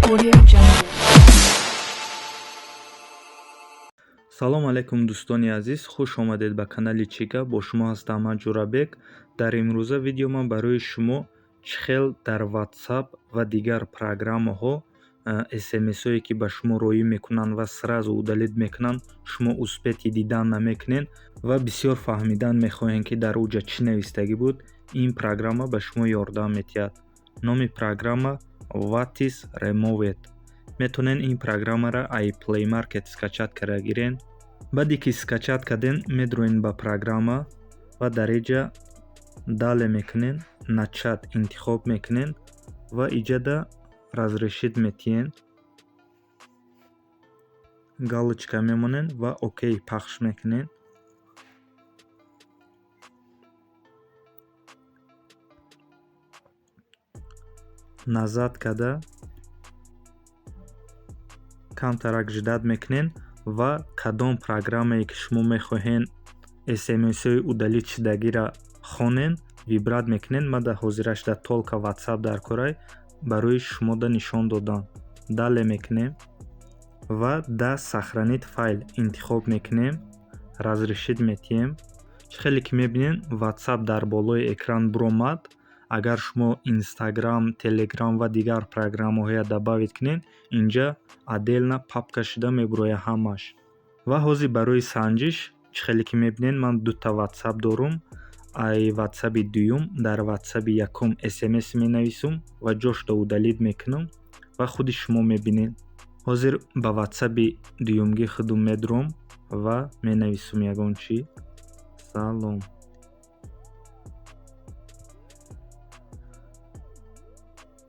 Audio Jungle. Салом алейкум, дӯстони азиз, хуш омадед ба канали Чига. Бо шумо ҳастам ман, Ҷурабек. Дар имрӯза видео ман барои шумо чӣ хел дар WhatsApp ва дигар программаҳо смсое ки ба шумо роӣ мекунанд ва сразу удалить мекунанд, шумо успеть дидан намекунед ва бисёр фаҳмидан мехоҳем, ки дар уҷа чӣ навистагӣ буд, ин программа ба шумо ёрдам медиҳад. Номи программа Whatis Removed. Метавонед ин программаро ай Play Market скачать карда гирен. Баъде ки скачать кардем, медроен ба программа ва дар иҷа далее мекунен, начать интихоб мекунен ва иҷада разрешить метиҳен, галочка мемонен ва окей пахш мекунен. Назад карда, камтарак ждать мекунен ва кадом программае ки шумо мехоҳен смсҳои удалить шудагиро хонен, выбрать мекунен. Ман дар ҳозираш дар только WhatsApp дар корай, барои шумода нишон додан. Далее мекунем ва да сохранить файл интихоб мекунем, разрешить метиҳем. Чӣ хеле ки мебинем, WhatsApp дар болои экран буромад. Агар шумо Instagram, Telegram ва дигар программаҳоя добавить кунед, инҷа отдельно папка шуда мебурояд ҳамаш. Ва ҳозир барои санҷиш, чӣ хеле ки мебинед, ман дута WhatsApp дорум. Ай WhatsAppi дуюм дар WhatsAppi якум смс менависум ва ҷошда удалить мекунам ва худи шумо мебинед. Ҳозир ба WhatsAppi дуюмги худум медуром ва менависум ягон чӣ: салом.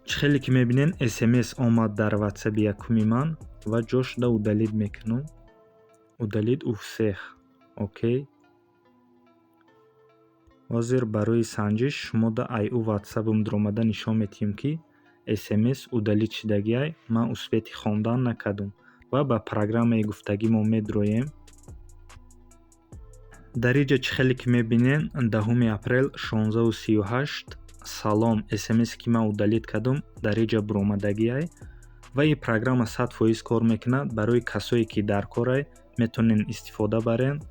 Чӣ хеле ки мебинед, смс омад дар WhatsAppi якуми ман ва ҷошда удалить мекунам. Удалить у всех, окей. Ҳозир барои санҷиш шумода ай ӯ WhatsAppам дуромада нишон медиҳем, ки смс удалить шудагиай, ман успеть хондан накардум. Ва ба программаи гуфтагимо медроем. Дар иҷа, чӣ хеле ки мебинед, 10 апрел, 16:38, салом смсе ки ман удалить кардум, дар иҷа буромадагиай. Ва ин программа 100% кор мекунад. Барои касое ки дар корай, метавонед истифода барен.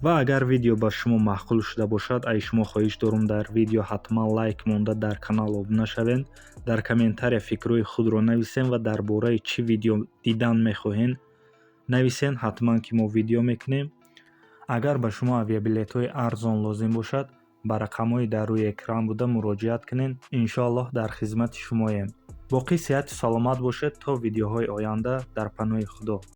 Ва агар видео ба шумо маъқул шуда бошад, ай шумо хоҳиш дорум, дар видео ҳатман лайк монда, дар канал обуна шавед, дар комментария фикрҳои худро нависем ва дар бораи чӣ видео дидан мехоҳед, нависен, ҳатман ки мо видео мекунем. Агар ба шумо авиабилетҳои арзон лозим бошад, ба рақамҳои дар рӯи экран буда муроҷиат кунед. Иншоаллоҳ, дар хизмати шумоем. Боқӣ сиҳату саломат бошед. То видеоҳои оянда, дар паноҳи Худо.